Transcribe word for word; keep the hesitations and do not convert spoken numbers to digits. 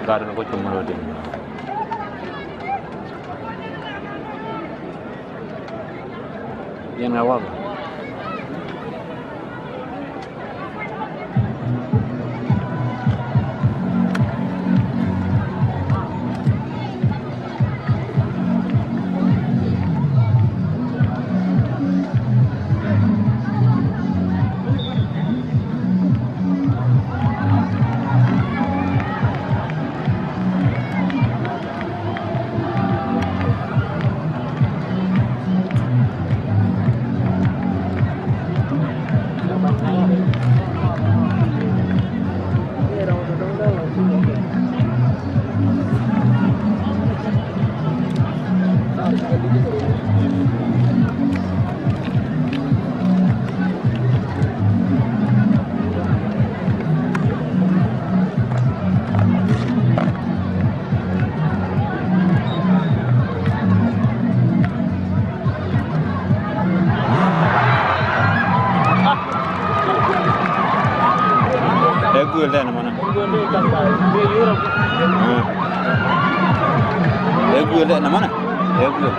Gat ni kɔ cum rɔ tin. Yɛn ŋa wal. Ɛ guël dɛ nɛ mɔnɛ. Ɛ guël dɛ nɛ mɔnɛ. Ɛ guël.